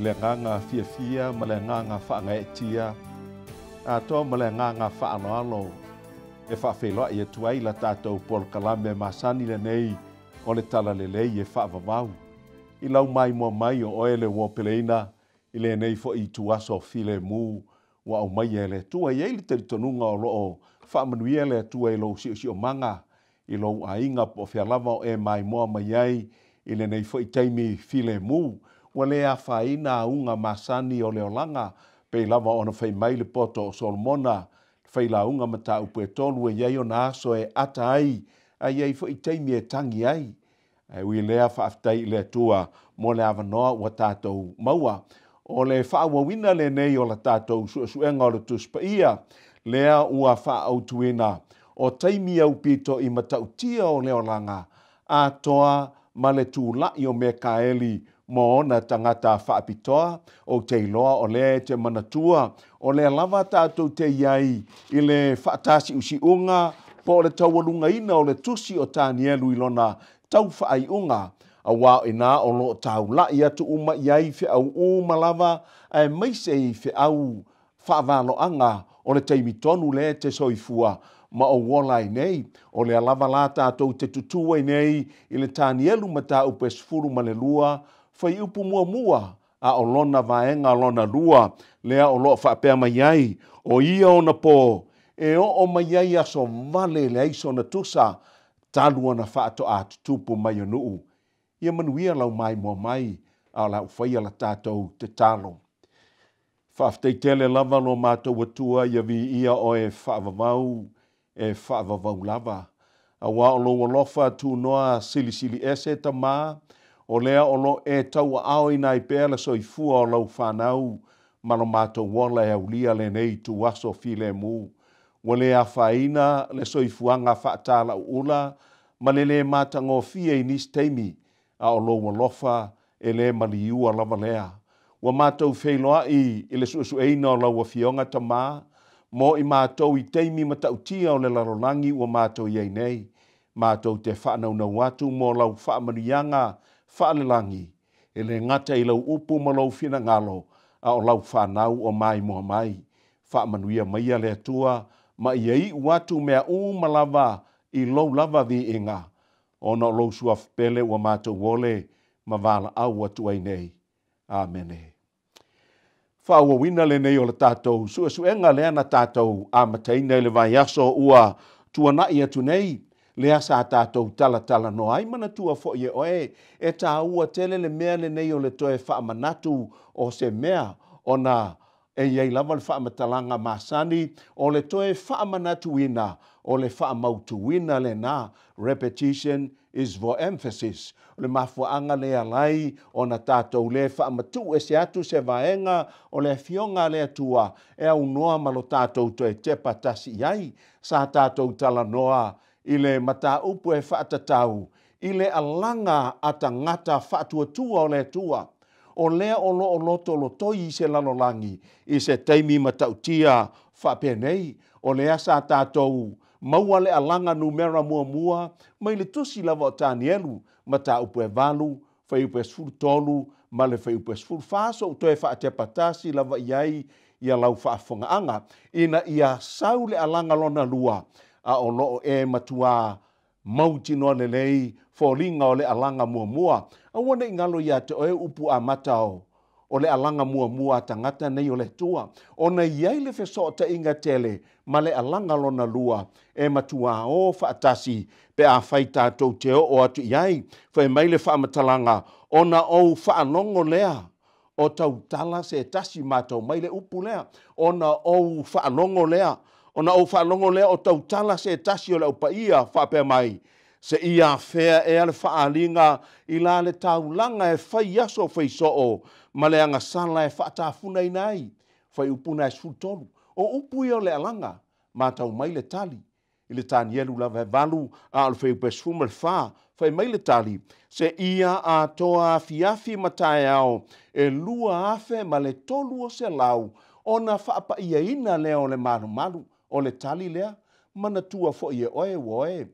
I le agaga fiafia ma le agaga faagaeetia, atoa ma le agaga faaaloalo e faafeiloai atu ai la tatou polokalame masani lenei o le Talalelei e faavavau i lau maimoa mai o oe le uo peleina i lenei foi ituaso filemu ua aumaia e le Atua. E i ai le talitonuga o lo o faamanuia le Atua i lou siosiomaga, i lou aiga po o fea lava o e maimoa mai ai i lenei foi taimi filemu. Ua le afaina auga masani o le olaga, pei lava ona fai mai le poto o Solomona, le Failauga Mataupu e 3, e i ai ona aso e ata ai, ae i ai foi taimi e tagi ai. Ae ui i lea, faafetai i le Atua mo le avanoa ua tatou maua. O le faaauauina lenei o le tatou suesuega o le Tusi Paia, lea ua faaautuina o taimi aupito i matautia o le olaga atoa ma le tulai o Mekaeli ma ona tagata faapitoa. Ou te iloa o lea e te manatua, o lea lava tatou te i ai i le faatasiusiuga po o le taualugaina o le tusi o Tanielu i lona tau faaiuga, aua o i ina o lo o taulai atu uma i ai feau uma lava, aemaise i feau faavaloaga o le taimi tonu lea e te soifua ma ou ola ai nei. O lea lava la tatou te tutū ai nei i le Tanielu Mataupu e 12, fuaiupu 1, a o lona vaega lona lua, lea o lo o faapea mai ai, o ia ona pō e oo mai ai aso vale e leai sona tusa, talu ona faatoa tutupu mai o nuu. Ia manuia lau maimoa mai, a o le a ou faia la tatou tatalo. Faafetai tele lava lo matou Atua, ia viia Oe e faavavau, e faavavau lava, aua o lou alofa tunoa silisili ese Tama, o lea o lo o e tauaaoina ai pea le soifua o lau fanau ma lo matou ola e aulia lenei ituaso filemu. Ua le afaina le soifuaga faatalauula ma le le matagofie i nisi taimi, a o lou alofa e le maliua lava lea. Ua matou feiloai i le suesueina o lau Afioga Tama, mo i matou i taimi matautia o le lalolagi ua matou i ai nei. Matou te faanaunau atu mo lau faamanuiaga faalelagi, e le gata i lau upu ma lou finagalo, a o lau fanau o maimoa mai. Faamanuia maia le Atua ma ia iu atu mea uma lava i lou lava viiga, ona o lou Suafa pele ua matou ole ma valaau atu ai nei. Amene. Faaauauina lenei o le tatou suesuega lea na tatou amataina i le vaiaso ua tuanai atu nei, lea sa tatou talatalanoa ai. Manatua foi e oe, e taua tele le mea lenei o le toe faamanatu o se mea, ona e i ai lava le faamatalaga masani, o le toe faamanatuina, o le faamautuina lena. Repetition is for emphasis. O le mafuaaga lea e ala ai ona tatou le faamatuu ese atu se vaega o le Afioga a le Atua e aunoa ma lo tatou toe tepa tasi i ai. Sa tatou talanoa i le mataupu e faatatau i le alaga a tagata faatuatua o le Atua, o lea o lo o lotolotoi i se lalolagi i se taimi matautia faapenei. O lea sa tatou maua le alaga numera muamua mai le tusi lava o Tanielu, mataupu e 8, fuaiupu e 13 ma le fuaiupu e 14. So'u toe faatepa tasi lava i ai ia lau faafofogaaga, ina ia sau le alaga lona lua, a o lo o e matuā mautinoa lelei foliga o le alaga muamua. Aua ne i galo ia te oe upu amata o le alaga muamua a tagata nei o le Atua, ona i ai le fesootaiga tele ma le alaga lona lua e matuā o faatasi pe afai tatou te oo atu i ai. Fai mai le faamatalaga, ona ou faalogo lea o tautala se tasi, matau mai le upu lea, ona ou faalogo lea, ona ou faalogo lea o tautala se tasi o le au paia faapea mai, seia afea ea le faaaliga i la le taulaga e fai aso fai soo ma le agasala e faatafunaina ai. Fuaiupu na e 13. O upu ia o le alaga. Matau mai le tali i le Tanielu lava e 8, a o le fuaiupu e 14. Fai mai le tali, seia atoa afiafi ma taeao e 2300 ona faapaiaina lea o le malumalu. O le tali lea, manatua foi e oe ua oe.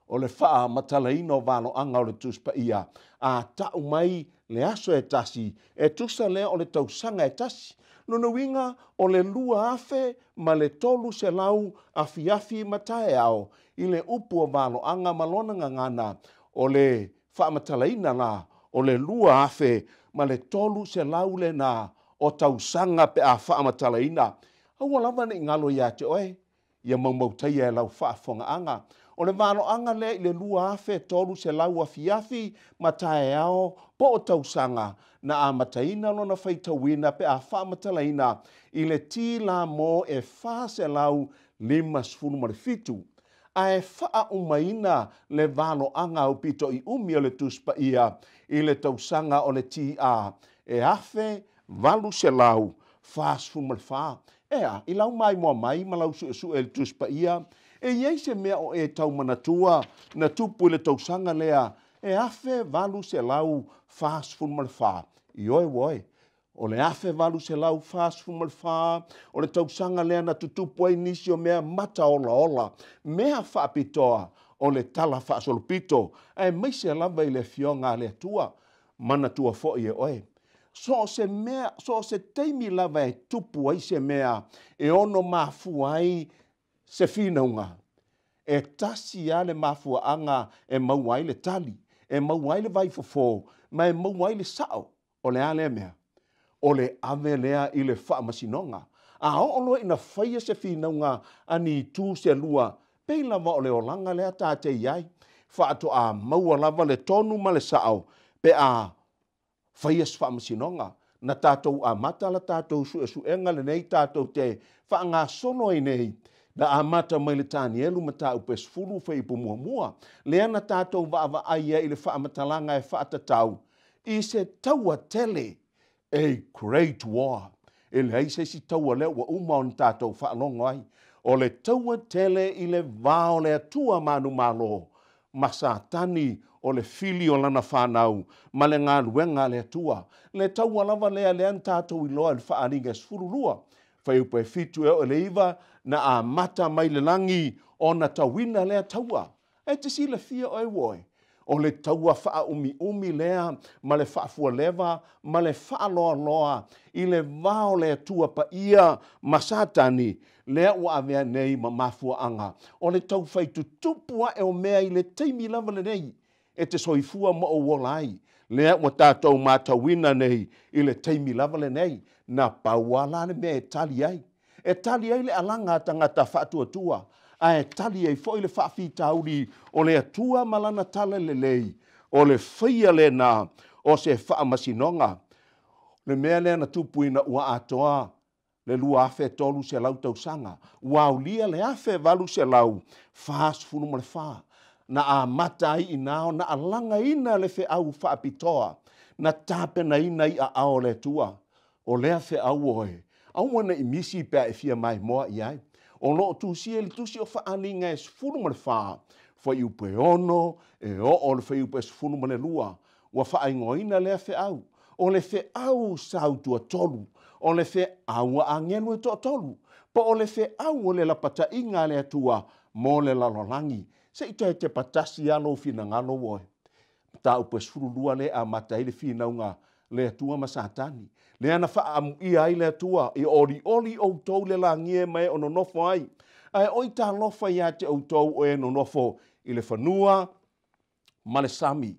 o le faamatalaina o valoaga o le Tusi Paia, a tau mai le aso e tasi, e tusa lea o le tausaga e tasi. Lona uiga o le 2300 afiafi ma taeao i le upu o valoaga ma lona gagana, o le faamatalaina la o le 2300 lena o tausaga pe a faamatalaina. Aua lava ne i galo ia te oe, ia maumautaia e lau faafofogaaga. O le valoaga lea i le 2300 afiafi ma taeao po o tausaga na amataina lona faitauina pe a faamatalaina i le T lamo e 457, ae faaumaina le valoaga aupito i umi o le Tusi Paia i le tausaga o le TA e 1844. Ea, i lau maimoa mai ma lau suesue i le Tusi Paia, e i ai se mea o e tau manatua na tupu i le tausaga lea e 1844? Ioe uoe, o le 1844 o le tausaga lea na tutupu ai nisi o mea mataolaola, mea faapitoa o le tala faasolopito, aemaise lava i le Afioga a le Atua. Manatua foi e oe, so o se mea, so o se taimi lava e tupu ai se mea e ono mafua ai se finauga, e tasi lava le mafuaaga e maua ai le tali, e maua ai le vaifofo, ma e maua ai le sao. O le a lea mea? O le ave lea i le faamasinoga. A oo loa ina faia se finauga a ni itu se lua, pei lava o le olaga lea ta te i ai, faatoa maua lava le tonu ma le sao pe a faia se faamasinoga. Na tatou amata la tatou suesuega lenei tatou te faagasolo ai nei, na amata mai le Tanielu mataupu e 10 fuaiupu muamua, lea na tatou vaavaai ai i le faamatalaga e faatatau i se taua tele, a great war. E leai se isi taua lea ua uma ona tatou faalogo ai. O le taua tele i le va o le Atua manumalo ma Satani o le fili o lana fanau ma le galuega a le Atua. Le taua lava lea lea na tatou iloa i le faaaliga e 12, fuaiupu e 7 e oo i le 9, na amata mai le lagi ona tauina lea taua. E te silafia oe uoe, o le taua faaumiumi lea ma le faafualeva ma le faaloaloa i le va o le Atua Paia ma Satani, lea ua avea nei ma mafuaaga o le taufai tutupu ae o mea i le taimi lava lenei e te soifua ma ou ola ai, lea ua tatou matauina nei i le taimi lava lenei. Na pau lava la le mea e tali ai, e tali ai le alaga a tagata faatuatua, ae tali ai foi le faafitauli o le Atua ma lana talalelei, o le faia lena o se faamasinoga. Le mea lea na tupu ina ua atoa le 2300 tausaga, ua aulia le 1844, na amata ai i ina ona alagaina le feau faapitoa na tapenaina i aao o le Atua. O lea feau oe, aua ne i misi pe a e fia maimoa i ai. O lo o tusia i le tusi o Faaaliga e 14, fuaiupu e 6, e oo i le fuaiupu e 12, ua faaigoaina lea feau, o le feau sautuatolu, o le feau a agelu e toatolu, po o le feau o le lapataiga a le Atua mo le lalolagi. Se i toe tepa tasi lava lou finagalo oe. Mataupu e 12 lea e amata ai le finauga le Atua ma Satani, lea na faaamuia ai le Atua, e olioli outou le lagie ma e o nonofo ai, ae oi talofa ia te outou o e nonofo i le fanua ma le sami.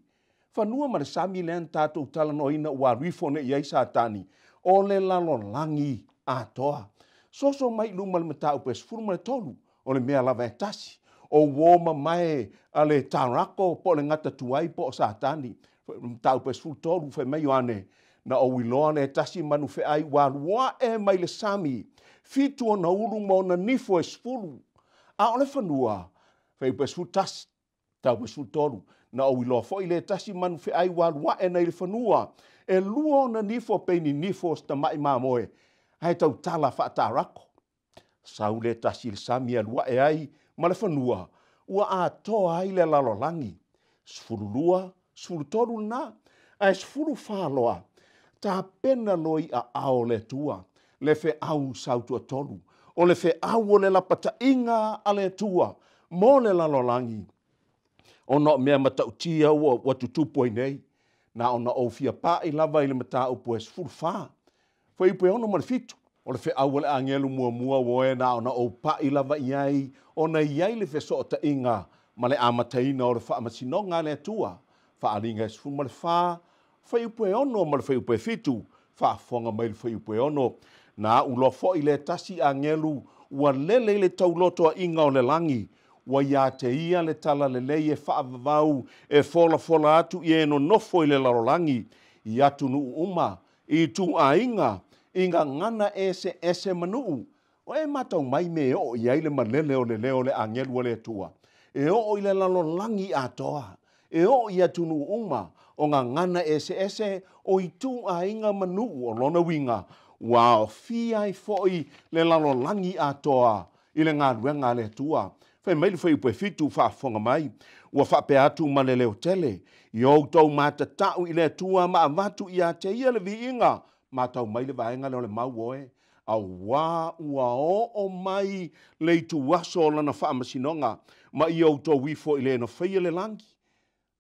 Fanua ma le sami lea na tatou talanoaina ua alu ifo nei i ai Satani, o le lalolagi atoa. Soso mai i luma le mataupu e 13, o le mea lava e tasi, o uo mamae a le tarako po o le gata tuai po o Satani. Mataupu e 13, fai mai Ioane, na ou iloa le tasi manu feai ua alu ae mai le sami, 7 ona ulu ma ona nifo e 10. A o le fanua, fuaiupu e 11, mataupu e 13, na ou iloa foi le tasi manu feai ua alu ae nai le fanua, e 2 ona nifo pei ni nifo o se tamai mamoe, ae tautala faatarako. Sau le tasi i le sami e alu ae ai ma le fanua, ua atoa ai le lalolagi. 12, 13 lena, ae 14 loa, tapena loa i aao o le Atua, le feau sautuatolu, o le feau o le lapataiga a le Atua mo le lalolagi. ona o mea matautia ua tutupu ai nei. Na ona ou fia pai lava i le mataupu e 14, fuaiupu e 6 ma le 7. O le feau a le agelu muamua ua e na ona ou pai lava i ai, ona e i ai le fesootaiga ma le amataina o le faamasinoga a le Atua. Faaaliga e 14, fuaiupu e 6 ma le fuaiupu e 7. Faafofoga mai i le fuaiupu e 6. Na aʻu loa foi lē tasi agelu ua lele i le taulotoaʻiga o le lagi, ua iā te ia le talalelei e faavavau e folafola atu i e nonofo i le lalolagi, i atunuu uma, i ituaiga, i gagana eseese ma nuu. O e matau mai i mea e oo i ai le malele o le leo o le agelu a le Atua? E oo i le lalolagi atoa, e oo i atunuu uma, o gagana eseese, o ituaiga ma nuu. O lona uiga, ua aofia ai foi le lalolagi atoa i le galuega a le Atua. Fai mai le fuaiupu e 7, faafofoga mai, ua faapea atu ma le leotele, ia outou matatau i le Atua ma avatu ia te Ia le viiga. Matau mai le vaega lea o le mau oe, auā ua oo mai le ituaso o lana faamasinoga, ma ia outou ifo i le na faia le lagi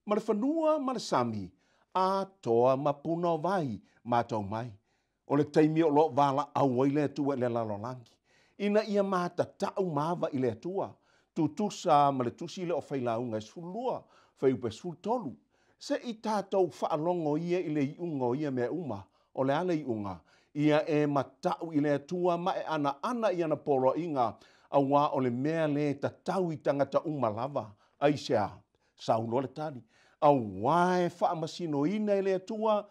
ma le fanua ma le sami, atoa ma puna o vai. Matau mai, o le taimi o lo o valaau ai le Atua i le lalolagi ina ia matatau ma ava i le Atua, tutusa ma le tusi lea o Failauga e 12, fuaiupu e 13. Se i tatou faalogo ia i le iuga o ia mea uma. O le a le iuga? Ia e matau i le Atua ma e anaana i ana poloaiga, auā o le mea lē tatau i tagata uma lava. Aisea? Sau loa le tali, auā e faamasinoina e le Atua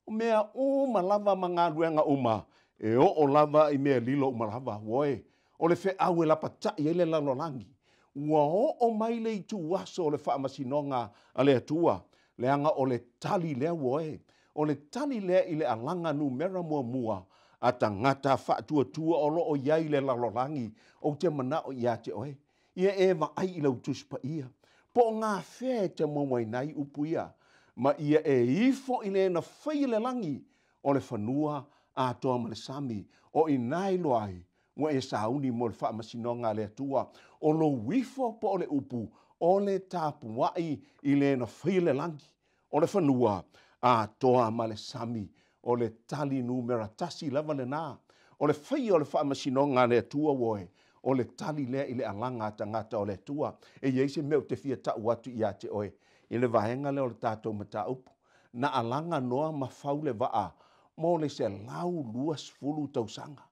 mea uma lava ma galuega uma, e oo lava i mea lilo uma lava. Uoe, o le feau e lapatai ai le lalolagi, ua oo mai le ituaso o le faamasinoga a le Atua, leaga o le tali lea uoe, o le tali lea i le alaga numera muamua a tagata faatuatua o lo o i ai i le lalolagi. Ou te manao ia te oe, ia e vaai i lau Tusi Paia, po o gafea e te mauaina ai upu ia, ma ia e ifo i le na faia le lagi, o le fanua atoa ma le sami. O i ina e iloa ai ua e sauni mo le faamasinoga a le Atua. O lou ifo po o le upu, o le tapuai i le na faia le lagi, o le fanua atoa ma le sami. O le tali numera tasi lava lena. O le faia o le faamasinoga a le Atua uoe, o le tali lea i le alaga a tagata o le Atua. E i ai se mea ou te fia tau atu ia te oe i le vaega lea o le tatou mataupu. Na alaga Noa ma fau le vaa mo le 120 tausaga.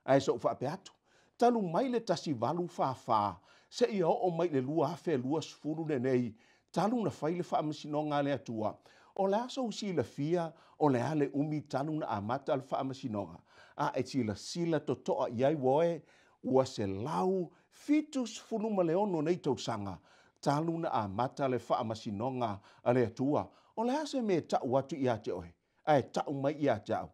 Ae so'u faapea atu, talu mai le 1844 seia oo mai i le 2020 lenei, talu ona fai le faamasinoga a le Atua. O le a sou silafia o le a le umi talu ona amata le faamasinoga? A e silasila totoa i ai uoe, ua 176 nei tausaga talu ona amata le faamasinoga a le Atua. O le a se mea e tau atu ia te oe ae tau mai ia te au?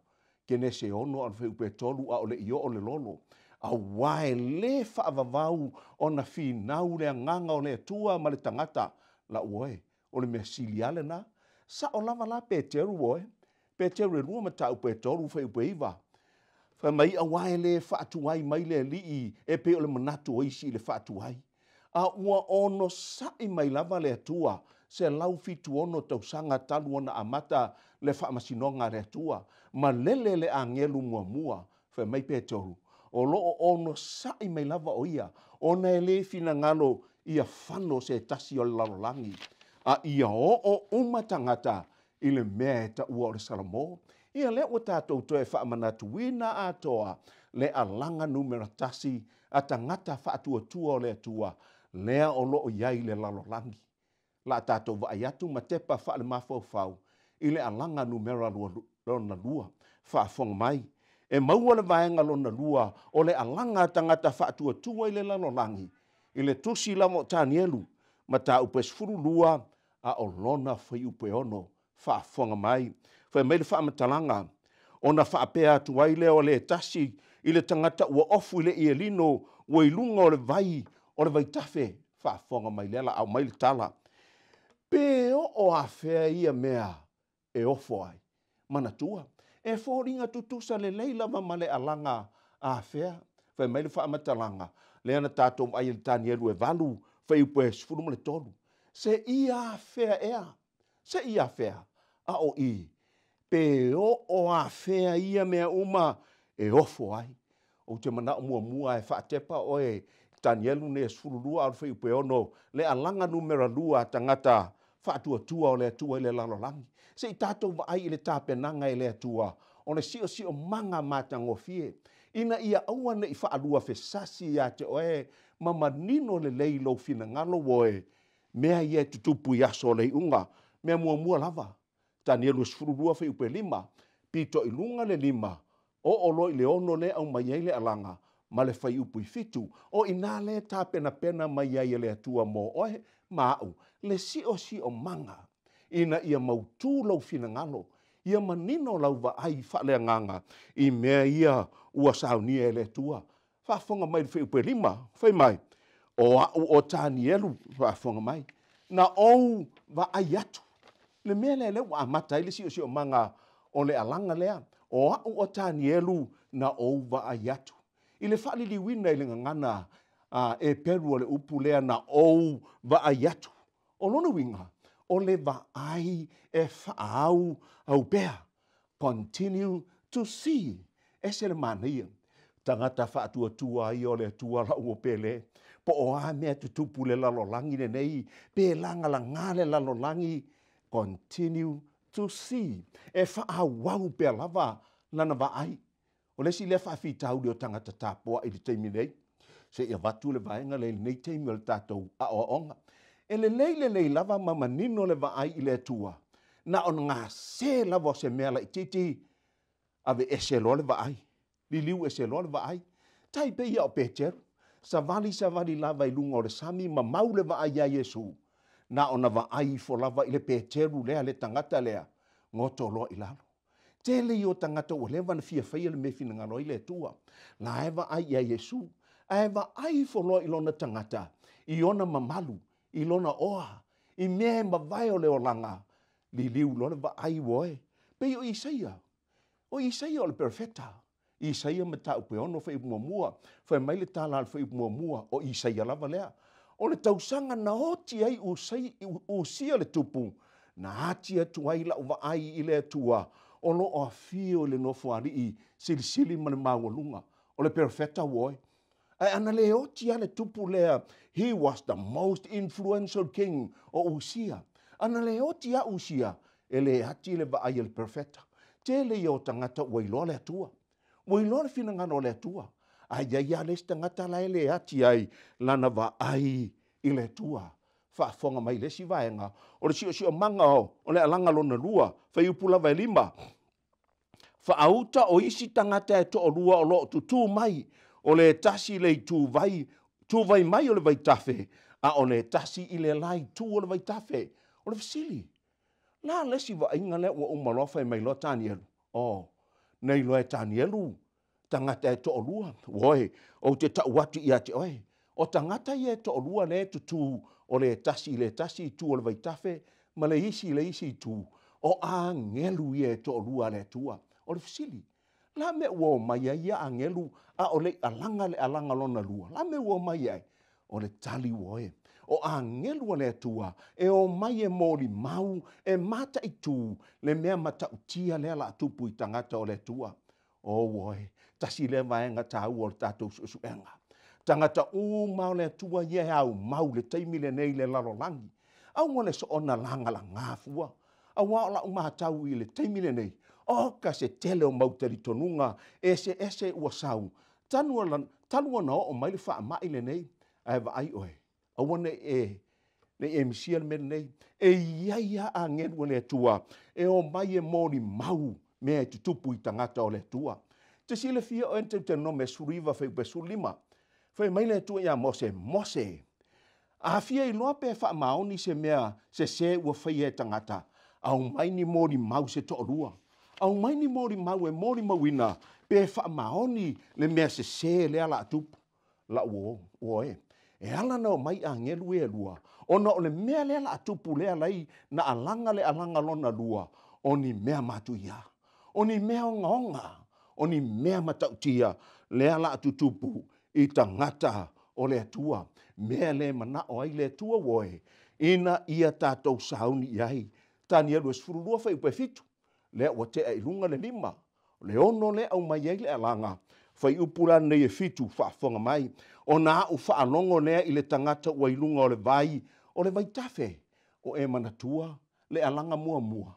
Kenese 6 a o le fuaiupu e 3, a o le i oo le lolo, auā e lē faavavau ona finau le Agaga o le Atua ma le tagata. Lau oe, o le mea sili lava lena. Sao lava la Peteru oe, Peteru e 2 mataupu e 3 fuaiupu e 9. Fai mai, auā e lē faatuai mai le Alii e pei o le manatu o isi i le faatuai, a ua onosaʻi mai lava le Atua 176 tausaga talu ona amata le faamasinoga a le Atua. Malele le agelu muamua, fai mai Peteru, o lo o onosaʻi mai lava o ia, ona e lē finagalo ia fano se tasi o le lalolagi, a ia oo uma tagata i le mea e taua o le Salamo. Ia lea ua tatou toe faamanatuina atoa le alaga numera tasi a tagata faatuatua o le Atua lea o lo o i ai i le lalolagi. O le a tatou vaai atu ma tepa faalemafaufau i le alaga numera lona lua. Faafofoga mai, e maua le vaega lona lua o le alaga a tagata faatuatua i le lalolagi i le tusi lava o Tanielu, mataupu e 12 a o lona fuaiupu e 6. Faafofoga mai, fai mai le faamatalaga, ona faapea atu ai lea o le tasi i le tagata ua ofu i le ielino ua i luga o le vai o le vaitafe. Faafofoga mai lea la aumai le tala, pe oo afea ia mea e ofo ai? Manatua, e foliga tutusa lelei lava ma le alaga afea. Fai mai le faamatalaga lea na tatou vaai i le Tanielu e 8 fuaiupu e 13. Seia afea ea, seia afea, a o i, pe oo afea ia mea uma e ofo ai. Ou te manao muamua e faatepa oe Tanielu nei e 12 a o le fuaiupu e 6, le alaga numera lua a tagata faatuatua o le Atua i le lalolagi. Se i tatou vaai i le tapenaga e le Atua o le siosiomaga matagofie, ina ia aua ne i faaluafesasi ia te oe ma manino lelei lou finagalo oe, mea ia e tutupu i aso o le iuga. Mea muamua lava, Tanielu 12 fuaiupu e 5, pito i luga le 5, oo loa i le 6 lea e aumai ai le alaga ma le fuaiupu e 7. O i ina lea e tapenapena mai ai e le Atua mo oe ma au le siosiomaga ina ia mautu lou finagalo, ia manino lau vaai faaleagaga i mea ia ua saunia e le Atua. Faafofoga mai i le fuaiupu e 5, fai mai, “O au o Tanielu,” faafofoga mai, “na ou vaai atu.” Le mea lea lea ua amata ai le siosiomaga o le alaga lea. O au o Tanielu na ou vaai atu. I le faaliliuina i le gagana Eperu o le upu lea na ou vaai atu. O lona uiga, o le vaai e faaauau pea. Continue to see. Ese le manaia. Tagata faatuatua ia o le Atua lau pele. Po o a mea tutupu i le lalolagi lenei, pe lagalaga le lalolagi, continue to see. E faaauau pea lava lana vaai. O le isi lea faafitauli o tagata tapuai i le taimi nei, se i avatu le vaega lea i lenei taimi o le tatou aoaoga. E lelei lelei lava ma manino le vaai i le Atua, na o le gase lava o se mea laitiiti, aveese loa le vaai, liliu ese loa le vaai. Tai pei ia o Peteru, savali savali lava i luga o le sami ma mau le vaai ia Iesu, na ona vaai ifo lava i le Peteru lea, le tagata lea, goto loa i lalo. Tele ia o tagata ua leva ona fia faia le mea e finagalo ai le Atua. La e vaai ia Iesu, ae vaai ifo loa i lona tagata, i ona mamalu, i lona oa, i mea e mavae o le olaga, liliu loa le vaai oe. Pei o Isaia, o Isaia o le perofeta. Isaia mataupu e 6 fuaiupu muamua, fai mai le tala a le fuaiupu muamua, o Isaia lava lea. O le tausaga na oti ai Usia le tupu, na ati atu ai lau vaai i le Atua, o lo o afio i le nofoalii silisili ma le maualuga. O le perofeta oe. Ae ana le oti lava le tupu lea, he was the most influential king o Usia. Ana le oti lava Usia, e le ati le vaai a le perofeta. Tele ia o tagata ua iloa le Atua. Ua iloa le finagalo o le Atua. Ae i ai lava le isi tagata la e le ati ai lana vaai i le Atua. Faafofoga mai i le isi vaega o le siosiomaga o le alaga lona lua, fuaiupu lava e 5. Faauta o isi tagata e toalua o lo o tutū mai, o le tasi i le ituvai, tuvai mai o le vaitafe, a o le tasi i le la itu o le vaitafe. O le fesili, la le isi vaaiga lea ua uma loa fai mai loa Tanielu, o, na iloa e Tanielu tagata e toalua, oe, ou te tau atu ia te oe. O tagata ia e toalua lea e tutū, o le tasi i le tasi itu o le vaitafe, ma le isi i le isi itu, o agelu ia e toalua a le Atua. O le fesili, la mea ua o mai ai ia agelu a o le i alaga le alaga lona lua? La mea ua o mai ai? O le tali oe. O agelu a le Atua e o mai e molimau, e mataitu le mea matautia lea la tupu i tagata o le Atua. O oe, tasi lea vaega taua o le tatou suesuega. Tagata uma o le Atua ia e aumau le taimi lenei i le lalolagi. Aua le soona lagalaga fua. Aua o lau matau i le taimi lenei, o ka se tele o mau talitonuga eseese ua sau, talu ona oo mai le faamai lenei, ae vaai oe, aua ne i e misia le mea lenei. E i ai lava agelu a le Atua e o mai e molimau mea e tutupu i tagata o le Atua. Te silafia oe na Teuteronome 19 fuaiupu e 15. Fai mai le Atua ia Mose, Mose, a fia iloa pe faamaoni se mea sese ua faia e tagata, aumai ni molimau se toalua. Aumai ni molimau e molimauina pe faamaoni le mea sese lea la tupu. Lau oe, e ala na o mai agelu e lua, ona o le mea lea la tupu lea lai na alaga le alaga lona lua, o ni mea matuia, o ni mea ogaoga, o ni mea matautia lea la tutupu i tagata o le Atua. Mea le manao ai le Atua oe, ina ia tatou sauni i ai. Tanielu e 12 fuaiupu e 7, lea ua tea i luga le 5, o le 6 lea e aumai ai le alaga, fuaiupu la lenei e 7, faafofoga mai, ona a'u faalogo lea i le tagata ua i luga o le vai, o le vaitafe, o e manatua le alaga muamua,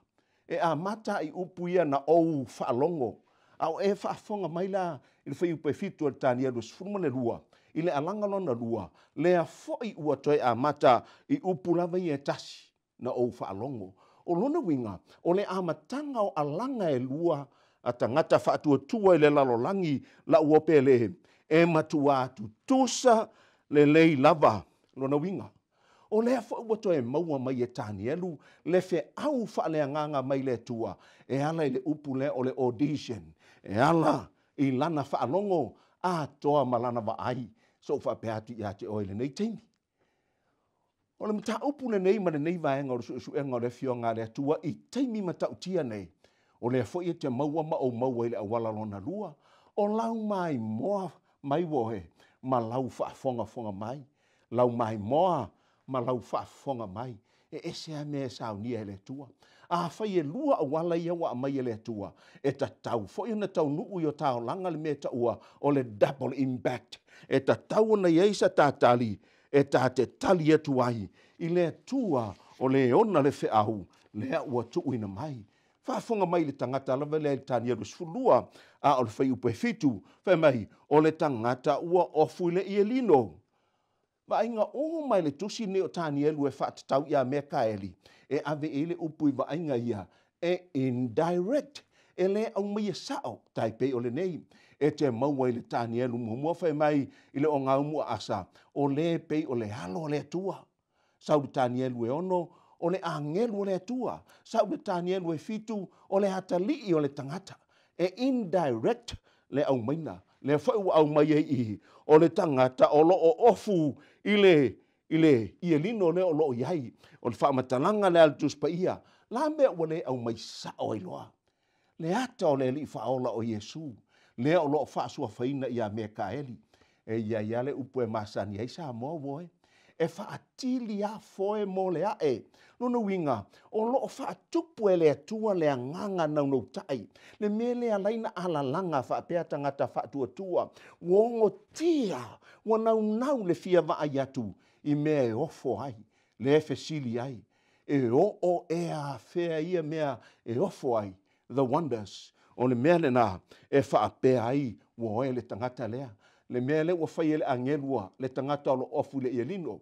e amata i upu ia na ou faalogo, a o e faafofoga mai la i le fuaiupu e 7 o le Tanielu e 12 i le alaga lona lua, lea foi ua toe amata i upu lava ia e tasi na ou faalogo. O lona uiga, o le amataga o alaga e lua a tagata faatuatua i le lalolagi lau opele, e matua tutusa lelei lava lona uiga. O lea foi ua toe maua mai e Tanielu le feau faaleagaga mai le Atua e ala i le upu lea o le audition, e ala i lana faalogo atoa ma lana vaai. Se i ou faapea atu ia te oe i lenei taimi. O le mataupu lenei ma lenei vaega o le suesuega o le Afioga a le Atua i taimi matautia nei, o lea foi e te maua ma ou maua i le auala lona lua, o lau maimoa mai oe ma lau faafogafoga mai, lau maimoa ma lau faafofoga mai. E ese lava mea e saunia e le Atua. Afai e lua auala ia ua aumai e le Atua, e tatau foi ona taunuu i o ta olaga le mea e taua o le double impact. E tatau ona i ai se tatali e ta te tali atu ai i le Atua o le ona le feau lea ua tuuina mai. Faafofoga mai le tagata lava lea i le Tanielu 12, a o le fuaiupu e 7, fai mai, o le tagata ua ofu i le ielino. Vaaiga uma i le tusi lenei o Tanielu e faatatau ia Mekaeli, e ave i ai le upu i vaaiga ia, e indirect, e le aumaia sao, tai pei o lenei. E te maua i le Tanielu muamua fai mai i le ogaumu a Asa, o le pei o le alo o le Atua. Sau le Tanielu e 6, o le agelu o le Atua. Sau le Tanielu e 7, o le atalii o le tagata. E indirect le aumaina. Lea foi ua aumai ai i, o le tagata o lo o ofu i le i le ielino lea o lo o i ai. O le faamatalaga lea a le Tusi Paia, la mea ua le aumai sao ai loa. Le ata o le Alii Faaola o Iesu, lea o lo o faasuafaina ia Mekaeli. E i ai lava le upu e masani ai Samoa ua e, e faatili lava foe mo le ae. Lona uiga, o lo o faatupu e le Atua le agaga naunautai, le mea lea e ala ai ona alalaga faapea tagata faatuatua, ua ogotia, ua naunau le fia vaai atu i mea e ofo ai, lea e fesili ai, e oo ea afea ia mea e ofo ai, the wonders. O le mea lena e faapea ai ua oe le tagata lea. Le mea lea ua fai e le agelu a le tagata o lo o ofu i le ielino.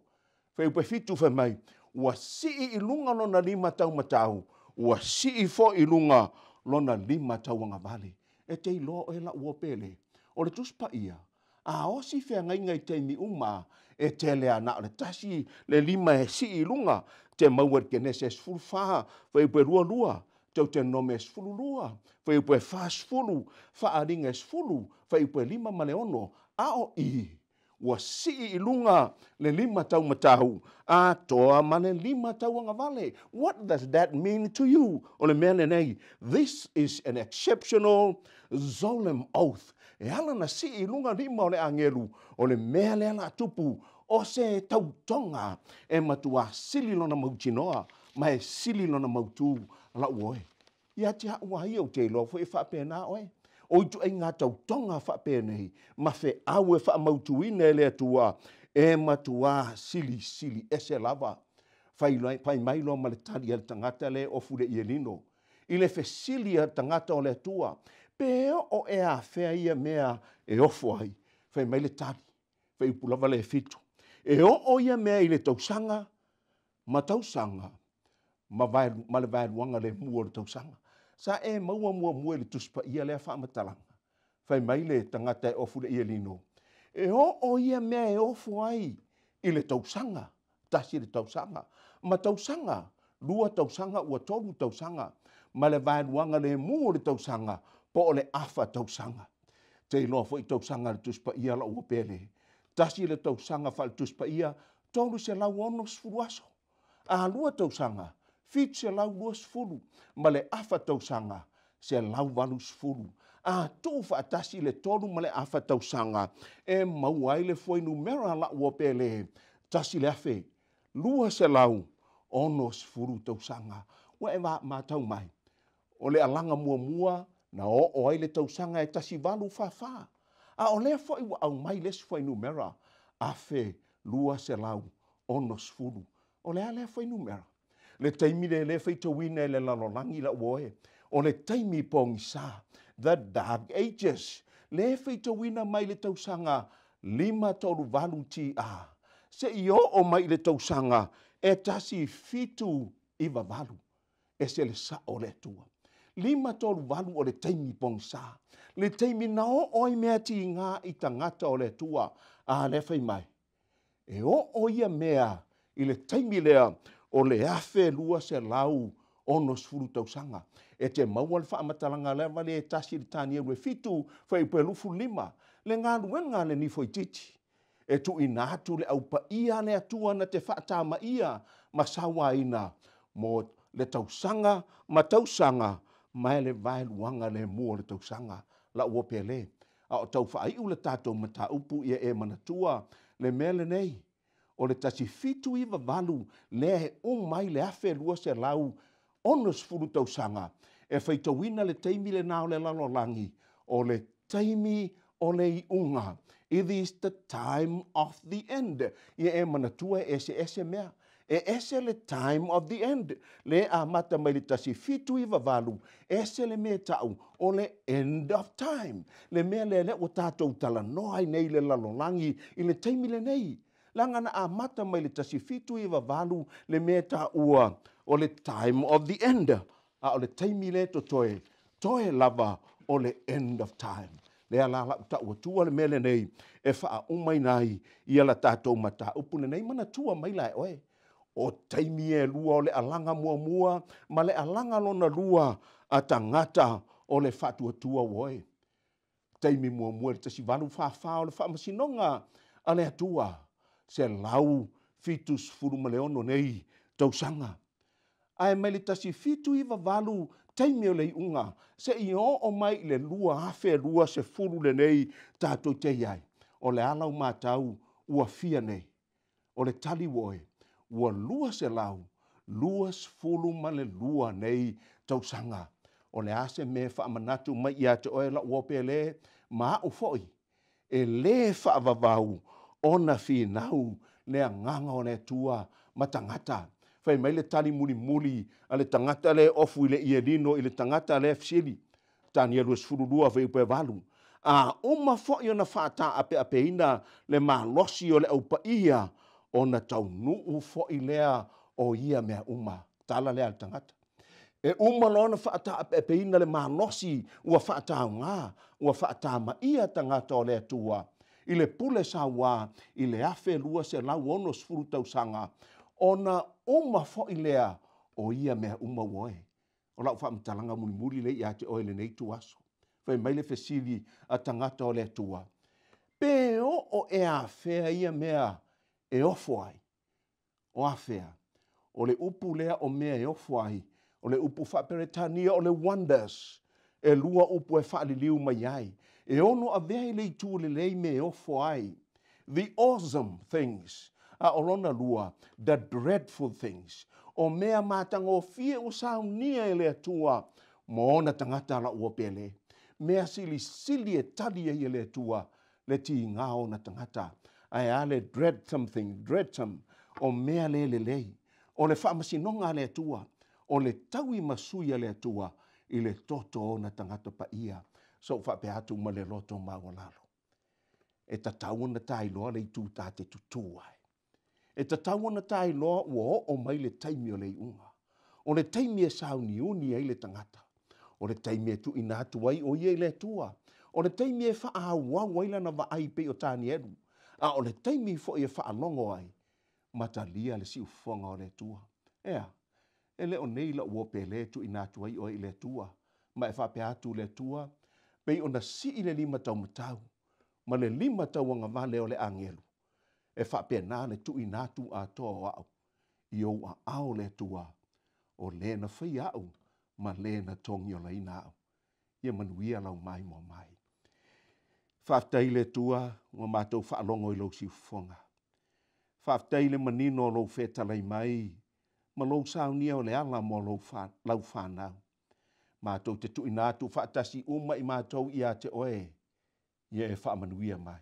Fuaiupu e 7 fai mai, ua sii i luga lona lima taumatau, ua sii foi i luga lona lima tauagavale. E te iloa oe lau uo pele, o le Tusi Paia, a osi feagaiga i taimi uma, e tele lava na o le tasi le lima e sii i luga, te maua i le Kenese e 14, fuaiupu e 22, Teutenome e 12, fuaiupu e 40, Faaaliga e 10, fuaiupu e 5 ma le 6, a o i, ua sii i luga le lima taumatau atoa ma le lima tauagavale. What does that mean to you? O le mea lenei, this is an exceptional solemn oath. E ala na sii i luga lima o le agelu, o le mea lea la tupu, o se tautoga e matua sili lona mautinoa, ma e sili lona mautu lau oe. Ia te au a ia, ou te iloa foi e faapena oe. O ituaiga tautoga faapenei ma feau e faamautuina e le Atua, e matua silisili ese lava. Fai, fai mai loa ma le tali a le tagata lea e ofu le ielino. I le fesili a le tagata o le Atua, pe oo ea afea ia mea e ofo ai? Fai mai le tali, fuaiupu lava le 7. E oo ia mea i le tausaga ma tausaga ma, vae, ma le vaeluaga le mu o le tausaga. Sa e maua muamua i le Tusi Paia lea faamatalaga. Fai mai le tagata e ofu le ielino, e oo ia mea e ofo ai i le tausaga, tasi le tausaga, ma tausaga, lua tausaga ua tolu tausaga, ma le vaeluaga le mu o le tausaga, po o le afa tausaga. Te iloa foi tausaga a le Tusi Paia lau ua pele. Tasi le tausaga faale Tusi Paia, 360 aso. A lua tausaga, 720, ma le afa tausaga, 180. A tuu faatasi le tolu ma le afa tausaga, e maua ai le fuainumera lau ua pele, 1000. 260 tausaga. Ua e matau mai, o le alaga muamua na oo ai le tausaga e 1844, a o lea foi ua aumai le isi fuainumera 1260. O le a lea fuainumera? Le taimi lea e faitauina e le lalolagi lau oe, o le taimi pogisa, the dark ages, lea e faitauina mai le tausaga 538 TA seia oo mai i le tausaga e 1798. E ese le sao o le Atua. 538 o le taimi pogisa, le taimi na oo ai mea tiga i tagata o le Atua. A lea fai mai, e oo ia mea i le taimi lea o le 1260 tausaga. E te maua le faamatalaga lava lea e tasi i le Tanielu e 7 fuaiupu e 25, le galuega a le nifoititi, e tuuina atu le au paia a le Atua na te faatamaia ma sauaina mo le tausaga ma tausaga ma le vaeluaga lemu o le tausaga. Lau uo pele, a o tau faaiu le tatou mataupu ia e manatua le mea lenei, o le 1798 lea e uma ai le 1260 tausaga, e faitauina le taimi lena o le lalolagi, o le taimi o le iuga. It is the time of the end. Ia e manatua e eseese mea. E ese le time of the end, le amata mai le 1798, ese le mea tau o le end of time. Le mea lea lea ua tatou talanoa ai nei le lalolagi i le taimi lenei. Leaga na amata mai le 1798 le mea taua o le time of the end, a o le taimi lea totoe, toe lava o le end of time. Lea la lau tau atua le mea lenei e faaumaina ai ia la tatou mataupu lenei. Manatua mai la e oe, o taimi e lua o le alaga muamua ma le alaga lona lua a tagata o le faatuatua ua oe. Taimi muamua i le 1844 o le faamasinoga a le Atua, 176 nei tausaga. Ae mai le 1798 taimi o le iuga, seia oo mai i le 2020 lenei tatou te i ai. O le a lau matau ua fia nei? O le tali ua oe, ua 222 nei tausaga. O le a se mea e faamanatu mai ia te oe lau uo pele ma au foi, e lē faavavau ona finau le agaga o le Atua ma tagata. Fai mai le tali mulimuli a le tagata lea e ofu i le ielino i le tagata lea e fesili, Tanielu e 12 fuaiupu e 8, a uma foi ona faataapeapeina le malosi o le aupaia, ona taunuu foi lea o ia mea uma. Tala lea a le tagata. E uma loa ona faataapeapeina le malosi ua faataoga, ua faatamaia tagata o le Atua i le pule sauā i le 1260 tausaga, ona uma foi lea o ia mea uma ua oe. O lau faamatalaga mulimuli lea ia te oe i lenei ituaso. Fai mai le fesili a tagata o le Atua, pe oo e afea ia mea e ofo ai? O afea? O le upu lea o mea e ofo ai, o le upu faa-Peretania o le wonders. E lua upu e faaliliu mai ai, e ono avea i le itu lelei mea e ofo ai, the awesome things, a o lona lua, the dreadful things, o mea matagofie ua saunia e le Atua mo ona tagata lau ua pele. Mea silisili e tali ai e le Atua le tiga o ona tagata. Ae a le dread something, dreadsome, o mea le lelei. O le faamasinoga a le Atua, o le tauimasui a le Atua i le toto o ona tagata paia. Sou faapea atu ma le loto maualalo, e tatau ona ta iloa le itu ta te tutū ai. E tatau ona ta iloa ua oo mai le taimi o le iuga. O le taimi e sauniuni ai le tagata. O le taimi e tuuina atu ai o ia i le Atua. O le taimi e faaauau ai lana vaai pei o Tanielu. A o le taimi foi e faalogo ai ma talia le siufofoga o le Atua. Ea, e le o nei lau uo pele e tuuina atu ai oe i le Atua, ma e faapea atu le Atua, pei ona sii le lima taumatau ma le lima tauagavale o le agelu, e faapena le tuuina atu atoa o au i ou aao le Atua, o le na faia au ma le na togiolaina au. Ia manuia lau maimoa mai. Faafetai i le Atua ua matou faalogo i lou siufofoga. Faafetai i le manino o lou fetalai mai ma lou saunia o le ala mo lou lau fanau. Matou te tuuina atu faatasi uma i matou ia te oe, ia e faamanuia mai,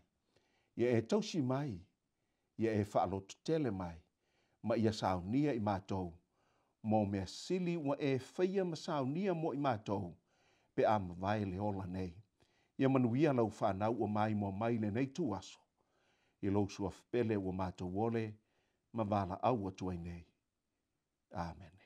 ia e tausi mai, ia e faalototele mai, ma ia saunia i matou mo mea sili ua e faia ma saunia mo i matou pe a mavae le ola nei. Ia manuia lau fanau ua maimoa mai i lenei ituaso, i lou Suafa pele ua matou ole ma valaau atu ai nei. Amene.